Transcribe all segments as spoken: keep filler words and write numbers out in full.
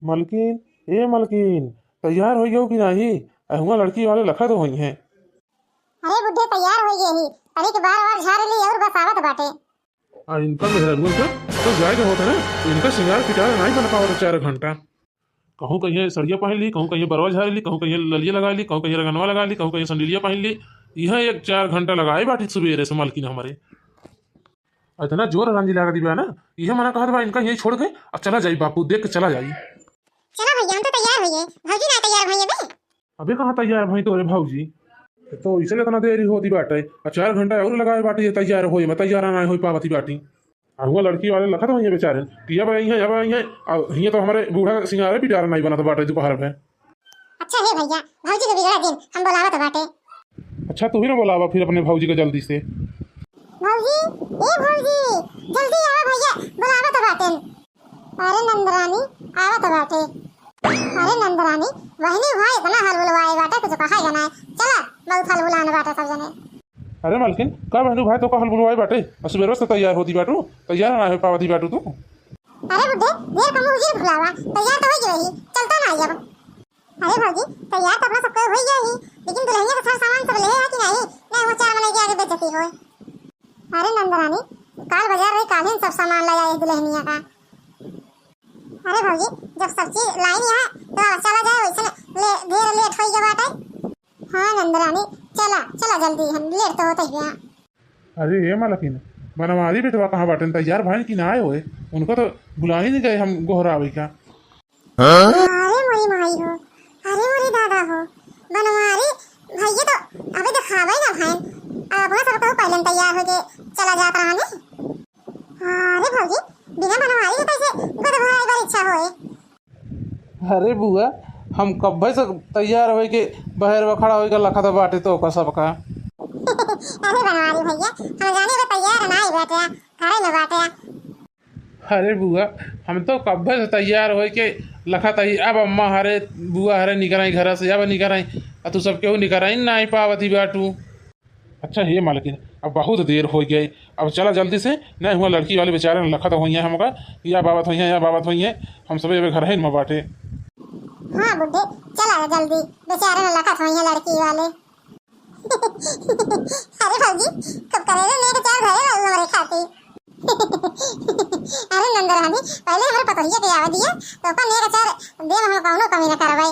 मलकिन, ए मलकिन, तैयार होइ गयो कि नाही? अहुआ लड़की वाले लखत होइहैं। अरे बुड्ढे, तैयार होइ गए ही, तनिक बार बार झार ली और बस आवत बाटे। आ इनका मेहरारुआ का तो जाए के होता ना, इनका सिंगार पिटार नाही बन पावत चार घंटा। कहूँ कहिए सड़िया पहन ली, कहूँ कहिए बरवा झार ली, कहूँ कहिए ललिया लगा ली, कहूँ कहिए रंगनवा लगा ली, कहूँ कहिए संडिलिया पहन ली। यह एक चार घंटा लगाए बाटी सुबेरे से मलकिन हमरे। इतना जोर रंजी लागत बा ना, इहे मना कहत बा इनका यही छोड़ के अब चला जाई बापू, देख के चला जाई। चला भैया, हम तो तैयार होइए, भौजी ना तैयार भैया बे। अबे कहाँ तैयार भई तोरे भौजी? तो इसलिए इतना देरी होती बाटे, आ चार घंटा और लगाए बाटे ये तैयार होए में, तैयार ना होई पावती बाटी। आ हुआ लड़की वाले लखत होइए बेचारे, कि अब आई हैं, अब आई हैं, अब हियाँ तो हमारे बूढ़ा सिंगारे पिटारा नहीं बनत बाटे दोपहर में। अच्छा हे भैया, भौजी के बिगड़ा दिन हम बोलावत बाटे। अच्छा, तू ही ना बोलावा फिर अपने भौजी के जल्दी से। भौजी, ए भौजी, जल्दी आवा भैया, बोलावत बाटे। अरे नंदरानी, आवत बाटे। अरे नंदरानी, बहनी भाई इतना हलबुलवाए बाटे, कुछ कहा ही ना है। चला, बहुत हलबुलान बाटे सब जने। अरे मलकिन, का बहनू भाई तो का हलबुलवाए बाटे? और सुबेरवा से तैयार होती बाटू, तैयार ना हो पावती बाटू तू। अरे बुड्ढे, ढेर कम उजिर भुलावा, तैयार तो हो गई रही, चलता ना आई अब। अरे भौजी, तैयार तो अपना सबके हो गया ही, लेकिन दुल्हनिया के सर सामान सब ले है कि नहीं? नहीं, वो चार मनई के आगे बेइज्जती होए। अरे नंदरानी, काल बाजार रही, काल ही सब सामान ले आए दुल्हनिया का। अरे भौजी, जब सब चीज लाइन यहाँ, तो अब चला जाए, वैसे ले, ढेर लेट हो गया बाटे। हाँ नंदरानी, चला, चला जल्दी, हम लेट तो होते ही हैं। अरे ए मलकिन, बनवारी बेटवा कहाँ बाटेन? तैयार भएन कि ना आए होए? उनको तो बुला ही नहीं गए हम गोहरावे का। अरे मोरी माई हो, अरे मोरी दादा हो, बनवारी भैया तो अबे दिखावे ना भएन। अब अपना सब कहूँ पहले तैयार हो के चला जात रहा ने। अरे भौजी, बिना बनवारी के कैसे गोद भराई बार इच्छा होए? अरे बुआ, हम कब्बे से तैयार होए के बहर में खड़ा होए के लखत बाटे तो का सबका। अरे बनवारी भैया, हम जाने के तैयार ना ही बाटे, घरे में बाटे। अरे बुआ, हम तो कब्बे से तैयार होए के लखत ही, अब अम्मा हरे, बुआ हरे निकराई घर से, अब निकराई, आ तू सब केहू निकराई ना पावती बाटू। अच्छा हे मालकिन, अब बहुत देर हो गई, अब चला जल्दी से, नहीं हुआ लड़की वाले बेचारे ने लखत होइए हमका, या बाबत होइए, या बाबत होइए, हम सब एबे घर ही में बाटे। हाँ बुड्ढे, चला जल्दी, बेचारे ने लखत होइए लड़की वाले। अरे भौजी, खूब करेले नेग चार धरे रहू हमरे खातिर। अरे नंदरानी, पहले हमरे पतोहिया के आवे दिया, तो ओकर नेग चार दे में हम कौनो कमी न करबै।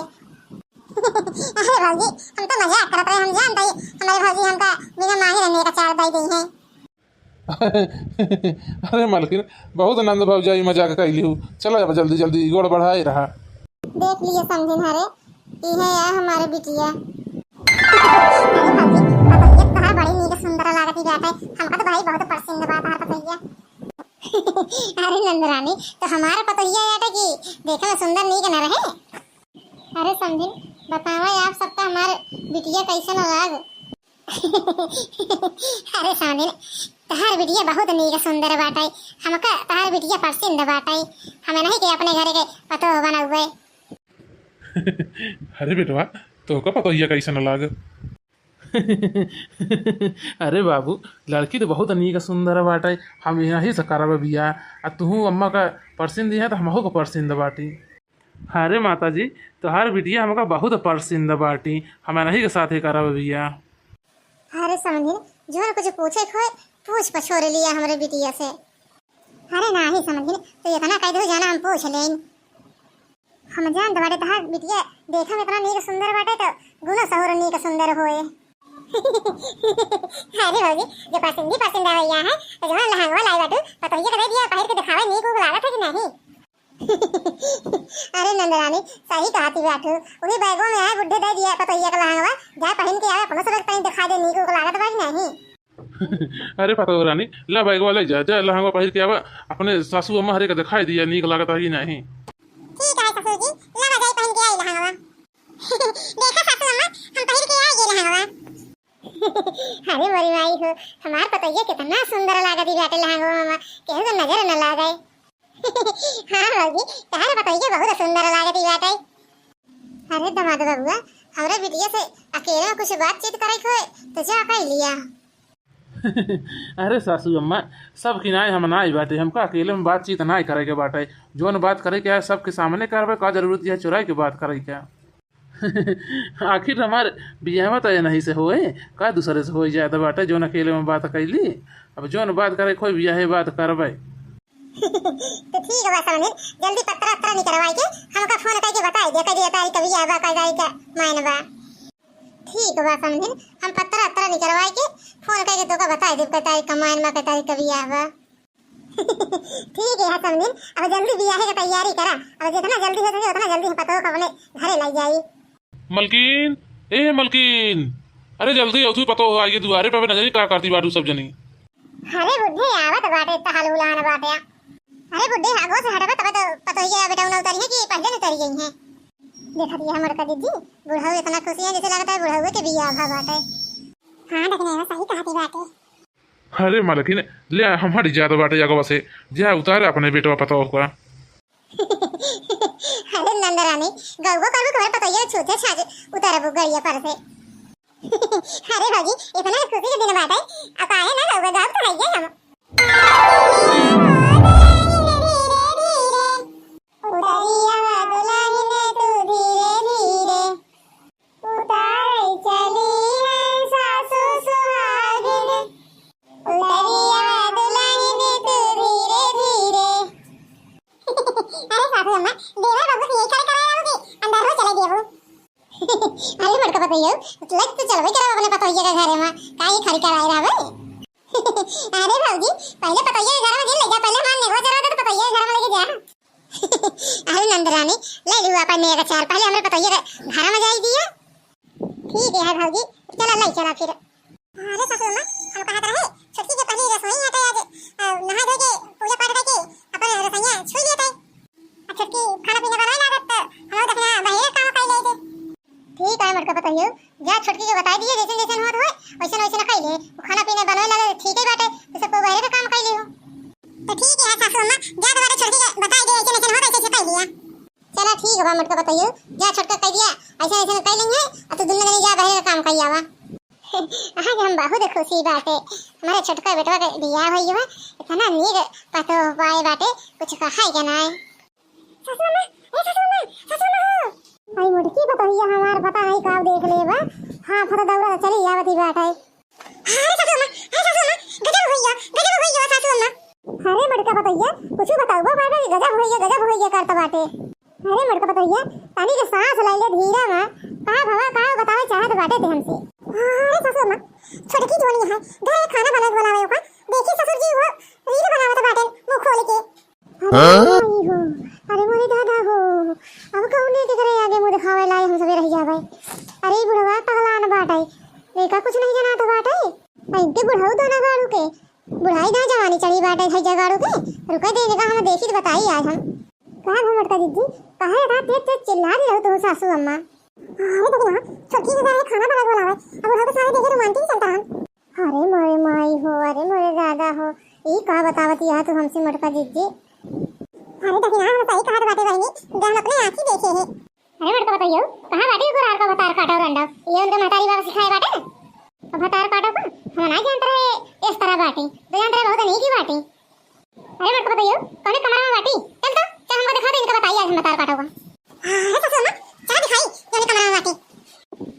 अरे भौजी, हम तो मजाक करत रहे, हम जानत ही हमरे भौजी हमका बिना मांगे नेग चार दे दी हैं। अरे मालकिन, बहुत आनंद भौजाई मजाक कैली हूँ। चला अब जल्दी जल्दी गोड़ बढ़ाए रहा। देख लिए समझिन हरे, इहे है हमारे बिटिया। अरे भौजी, पतोहिया तो तोहार बड़ी नीक सुंदर लागत ही बाटे। हमका तो भाई बहुत पसंद बा तोहार पतोहिया। अरे नंदरानी, तो हमार पतोहिया बाटे कि देखे में सुंदर नीक न रहे? अरे समझिन, बतावा आप सबका हमार बिटिया कैसन लाग? अरे समझिन, तोहार बिटिया बहुत नीक सुंदर बाटे, हमका तोहार बिटिया पसंद बाटे, हमें नहीं के अपने घरे के पतोह बनउबे। अरे बेटवा, तोहका पतोहिया कैसन लाग? अरे बाबू, लड़की तो बहुत नीक सुंदर बाटे, हम यही से करब बियाह। आ तुहू अम्मा का पसंद है तो हमहू का पसंद बाटी। अरे माता जी, तोहार बिटिया हमका बहुत पसंद बाटी, हम यही के साथे करब बियाह। अरे समझिन, जोन कुछ पूछे के होए, पूछ पछोरे लिया हमरे बिटिया से। अरे नाही समझिन, तू इतना कह दो जाना हम पूछ लेन। हम जानत बाटे तहार बिटिया देखे में इतना नीक सुंदर बाटे, तो गुणो सहूर नीक सुंदर होए। अरे भौजी, जो पसंदी पसंद आवैया है, तो जवन लहंगवा लाई बाटू, पतोहिया के दे दिया, पहिर के दिखावे, नीक उक लागत है कि नहीं? अरे नंदरानी, सही कहती बाटू, वही बैगवा में है, बुड्ढे दे दिया पतोहिया का लहंगवा, जाए पहिन के आवे, अपनो सब पहिन दिखा दे, नीक उक लागत बा कि नहीं? अरे पतोह रानी, ला बैगवा ले जा, जा लहंगवा पहिर के आवा, अपने सासू अम्मा हरे के दिखाई दिया, नीक लागत है कि नहीं। ठीक है ससुर जी, ला जाई पहिन के आई लहंगवा। देखा सासू अम्मा, हम पहिर के आई ये लहंगवा। अरे मोरी माई हो, हमार पतोहिया कितना सुंदर लागत ही बाटे लहंगवा में, केहू के नजर न लागे। हाँ भौजी, तहार पतोहिया बहुत सुंदर लागत ही बाटे। अरे दामाद बबुआ, हमरे बिटिया से अकेले में कुछ बातचीत करे के होए, तो जा कर लिया। अरे सासू अम्मा, सबकी नाई हम नाई बाटे, हमका अकेले में बातचीत नाई करे के बाटे। जौन बात करे के है, सबके सामने करबे, का जरूरत है चुराए के बात करे के? आखिर हमार बियाहवा तो ये नहीं से होए, का दूसरे से होई जात बाटे, जौन अकेले में बात कैली। अब जौन बात करे, कोई बियाहे बात करबे। तो ठीक बा समधिन, जल्दी पत्रा उत्रा निकरवाई के हमका फोन करके बताई दे, कह दिया तारीख का बियाह बा, कह तारीख का मायन बा। ठीक बा समधिन, हम पत्रा उत्रा निकरवाई के फोन करके तोका बताई देब, कह तारीख का मायन बा, कह तारीख का बियाह बा। ठीक है समधिन, अब जल्दी बियाहे के तैयारी करा, अब जितना जल्दी हो सके उतना जल्दी हम पतोह को अपने घरे लाई जाई। मलकिन, ए मलकिन, अरे जल्दी आओ, तू पतोह आई दुआरे पे, नजरी का करती बाटू सब जनी। अरे बुढ़े, आवत बाटे, इतना हलहुलान बाटे। अरे बुढ़े, आगो से हटबे तबे तो पतोहिया बेटा उन्हें उतारी है कि पहले न उतारी गई है। देखत ये हमर का दीदी, बुढ़ऊ इतना खुशी है जैसे लगता है बुढ़ऊ के बियाह भा बाटे। हाँ दखिना, सही कहती बाटे। अरे मलकिन, ले हम हट जात बाटे आगवा से, जा उतार अपने बेटवा पतोह का। अरे नंदरानी, गौगो करबू तुम्हारे पतोहिया छूते छाज उतारबू गड़िया पर से। अरे भौजी, इतना खुशी के दिन बाटे, अब काहे ना गौगो गाँव तो है हम। उतरिया दुल्हन तू धीरे धीरे उतारे चली है सासू सुहागिन। उतरिया दुल्हन तू धीरे धीरे। अरे सासू अम्मा, देवर बबू से यही करे कराए रहो कि अंदर हो चले देबू। अरे मोटका पतोहियो, लग तो चलबे करब अपने पतोहिया के घरे में, का ये खड़ी कराए रहबे? अरे भौजी, पहले पतोहिया के घर में जिन ले जा, पहले हमार नेगवा जरा दे तो पतोहिया के घर में लेके जा। अरे नंदरानी, ले लियो अपन नेग चार, पहले हमरे पतोहिया के घर में जाई दिया। ठीक है भौजी, चला ले चला फिर। अरे सासू अम्मा, हम कहत रहे, छोटकी के पहले रसोई हटे आज, अ, नहा धो के, पूजा पाठ करके, अपन रसोईया छुई लेते। अब छोटकी खाना पीना बनाए लागत, तो हम दखिना बहिरे काम कर लेते। ठीक है, मोटका पतोहियो, जा छोटकी के बताई दिए, जैसन जैसन होत होए, वैसन वैसन कर ले। वो खाना पीना बनवे लगे, ठीक है बाटे, तो सबको बहिरे का काम कर ले हो। तो ठीक है सासू अम्मा, जा दोबारा छोटकी के बताई दे, जैसन जैसन होत, वैसे वैसे कर लिया। चला ठीक बा मोटका पतोहियो, जा छोटका कह दिया, ऐसा ऐसा कह लेंगे, अब तू दुनिया नहीं जा बहरे का काम कही आवा। आज हम बहुत खुशी बाटे, हमारे छोटका बेटवा के बियाह होई है, इतना नीक पतोह पाए बाटे, कुछ कहा है क्या ना है? सासू अम्मा, ए सासू अम्मा, सासू अम्मा हो। आई मोटकी पतोहिया हमार पता नहीं का देख ले बा, हाँ फटा दौड़ा चली आवती बाटे। अरे सासू अम्मा, अरे सासू अम्मा, गजब होइया, गजब होइया सासू अम्मा। अरे मोटका पतोहिया, कुछ बताउबा बाटे कि गजब होइया, गजब होइया करत बाटे। अरे मोटका पतोहिया, तनी के सांस ले ले धीरे में, का भवा का बतावे चाहत बाटे ते हमसे। अरे सासू अम्मा, छोटकी जोनी है, घर खाना बनावे बोलावे ओका, देखी ससुर जी वो रील बनावत बाटे मुंह खोल के। अरे हाँ? माई हो, अरे मोरे दादा हो, अब कौने के करे आगे मुंह दिखावे लाए हम सबे रह जावे। अरे ई बुढ़वा पगलान बाटे, लइका कुछ नहीं जनात बाटे। इनके बुढ़ऊ दोना गाड़ू के, बुढ़ाई ना जवानी चढ़ी बाटे भैया गाड़ू के, रुके दे जगह हम देखी तो बताई आज हम। का भा मोटका दीदी, काहे रात तेज तेज चिल्ला रही हो तू सासू अम्मा? अरे देखी ना, छोटकी के घरे खाना बना बोलावे, अब बुढ़ऊ के सामने देखे रोमांटिक चलता हम। अरे मोरे माई हो, अरे मोरे दादा हो, ई का बतावत यह तू हमसे मोटका दीदी? अरे दखिना, हम सही कहत बाटे बहिनी, जे हम अपने आँखी देखे हैं। अरे मोटका पतोहियो, कहाँ बाटी गोरार का भतार काटा और अंडा? ये उनके महतारी बाबा सिखाए बाटे। अब भतार काटा का? हम ना जानत रहे इस तरह बाटी, तो जानत रहे बहुत नहीं की बाटी। अरे मोटका पतोहियो, कौने कमरा में बाटी? चल तो, चल हमको दिखा दे, इनका बताइए आज हम भतार काटा का। अरे सासू अम्मा, चला दिखाई, जौने कमरा में बाटी।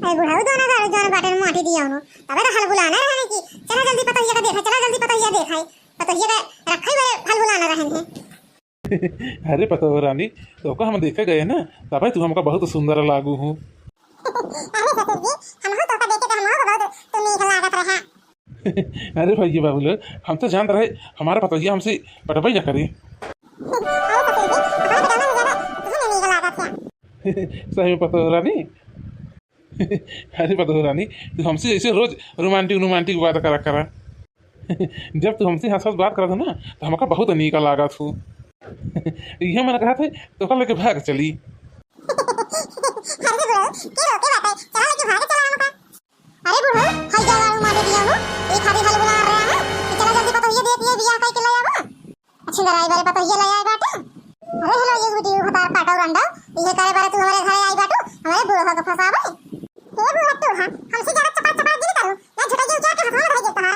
अरे बुढ़ऊ दोना गाड़ी जौन बाटे माटी दिया उन्हों। तबे तो हलबुलाना रहे कि चला जल्दी पतोहिया का देखा, चला जल्दी पतोहिया देखा है। पतोहिया का रखा ही बड़े हलबुलाना रहे हैं। अरे पतोह रानी, तोका हम देखे गए ना, तबे तू हमका बहुत सुंदर लागू हूँ। अरे ससुर जी, हमहू तोका देखे तो हमहू को बहुत तू नीक लागत रहा। अरे भैया बाबू लोग, हम तो जानत रहे हमारा पतोहिया हमसे पटबे न करे। अरे ससुर जी, हमारा बेटा ना ज्यादा तुझे नहीं लागत है। सही में पतोह रानी। अरे पतोह रानी, तू हमसे ऐसे रोज रोमांटिक रोमांटिक बात करा करा। जब तू हमसे हंस हंस बात करत हो ना, तो हमका बहुत नीक लागत हो। ये मन कहत है, तोका लेके भाग चली। अरे बुढ़ऊ, के रोके बाटे? चला लेके भाग चला हमका। अरे बुढ़ऊ, हई जा गाड़ू मारे दिया हो। एक हाथी हलबुला रहा है कि चला जल्दी पतोहिया देख ये बियाह कई के ले आवा। अच्छी लड़ाई वाले पतोहिया ले आए बाटे। अरे हेलो, ये वीडियो भतार काटो रंडा, ये करे बारे तू हमारे घरे आई बाटू, हमारे बुढ़ऊ को फंसावे। ये बुढ़ऊ तू है, हमसे ज्यादा चपाट चपाट नहीं करू, ना झुका के उचार के हथवा में रह जाता है।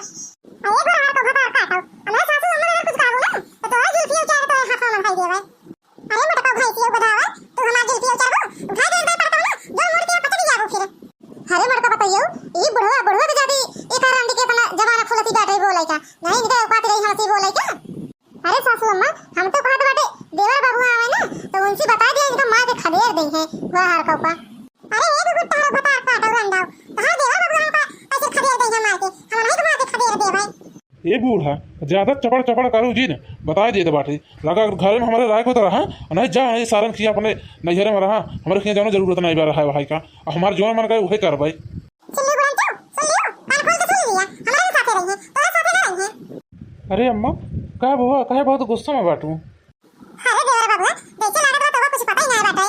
वाह हर कौपा। अरे ये भी गुट्टा रो भतार काटो रंडाओ। तहार देवर बाबू हमका ऐसे खदेड़ दे मार के। हम नहीं तो मार के खदेड़ दे भाई। ए बूढ़ा, ज्यादा चपड़ चपड़ करू जिन, बताइ देत बाटी। लगा घरे में हमरे लायक होत रहा, नहीं जा, नहीं सारन खिया अपने नैहरे में रहा, हमरे खिया जानो जरूरत नहीं बा रहा भाई का। अब हमार जौन मन करे उहे करबै। सुन लियो बुढ़ंचू, सुन लियो, कान खोल के सुन लिया, हमरे के साथे रहिए, तोहरे साथे ना रहिए। अरे अम्मा, का बुआ, काहे बहुत गुस्सा में बाटू? अरे देवर बाबू, देखे लागत बा तोहका कुछ पता ही ना बाटे।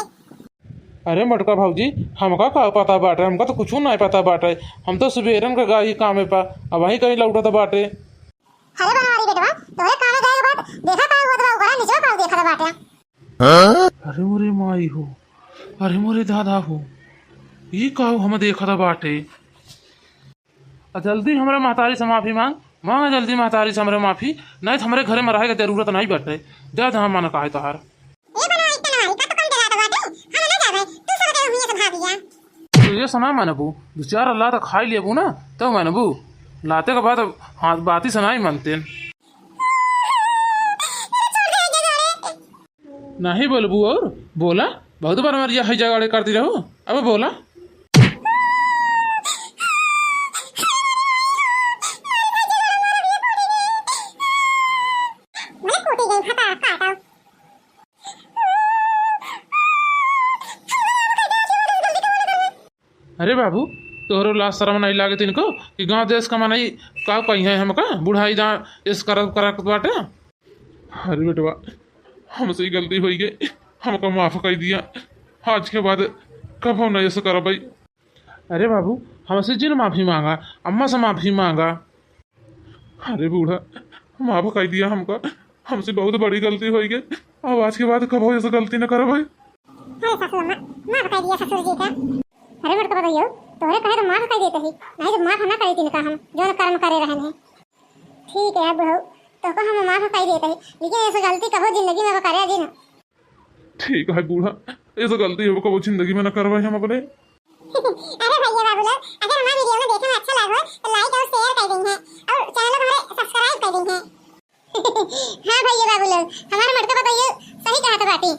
अरे मोटका भौजी, हमका का पता बाटे, हमका तो कुछू नाहीं पता बाटे। हम तो सुबेरन के गई कामे पा, अबहीं कहीं लौटत बाटे। अरे बनवारी बेटवा, तोहरे कामे गए के बाद देखा का होत बा, ओकरा निचवा का देखत बाटे। अरे मोरे माई हो, अरे मोरे दादा हो, ई का हम देखत बाटे। आ जल्दी हमरे महतारी से माफी मांग, मांग जल्दी महतारी से हमरे माफी, नहीं तो हमरे घरे में रहे के जरूरत नहीं बाटे। जा जहाँ मन कहे तोहार। ए बनवारी तनवारी, का तो कम डरात बाटे, हम ना जाबे, तू सब के हुइया से भाग जा। तो ये सुना मनबू, दो चार लात खाई लेबू ना, तब मनबू। लाते के बाद हाथ बाती से नहीं मनते। नहीं बोलबू और बोला, बहुत बार मरिया है जगाड़े करती रहू, अब बोला। अरे बाबू, तोहरो लाज शरम नहीं लागे तिनको कि गांव देश का मनई का कही है हमका, बुढ़ाई दांत इस करत करत बाटे। अरे बेटवा, हमसे ही गलती होई गई, हमका माफ कर दिया। आज के बाद कबो नहीं ऐसा करबै। अरे बाबू, हमसे जिन माफी मांगा, अम्मा से माफी मांगा। अरे बूढ़ा, माफ कर दिया हमका, हमसे बहुत बड़ी गलती होई गई। अब आज के बाद कबो ऐसा गलती न करबै। अरे ससुर अम्मा, माफ कर दिया ससुर जी का। अरे मोटका भैया, तोहरे कहे तो माफ कर देते ही, नहीं तो माफ ना करे तिनका हम, जो कर्म करे रहन है। ठीक है अब हो, तोहका हम माफ कर देते ही, लेकिन ऐसा गलती कबो जिंदगी में अब करे जिन। ठीक है बूढ़ा, ऐसा गलती अब कबो जिंदगी में न करबै हम अपने। अरे भैया बाबू लोग, अगर हमारा वीडियो में देखे में अच्छा लागो तो like और share कर देइहें और channel को हमारे subscribe कर देइहें। हाँ भैया बाबू लोग, हमारे मोटका भैया सही कहत बाटी।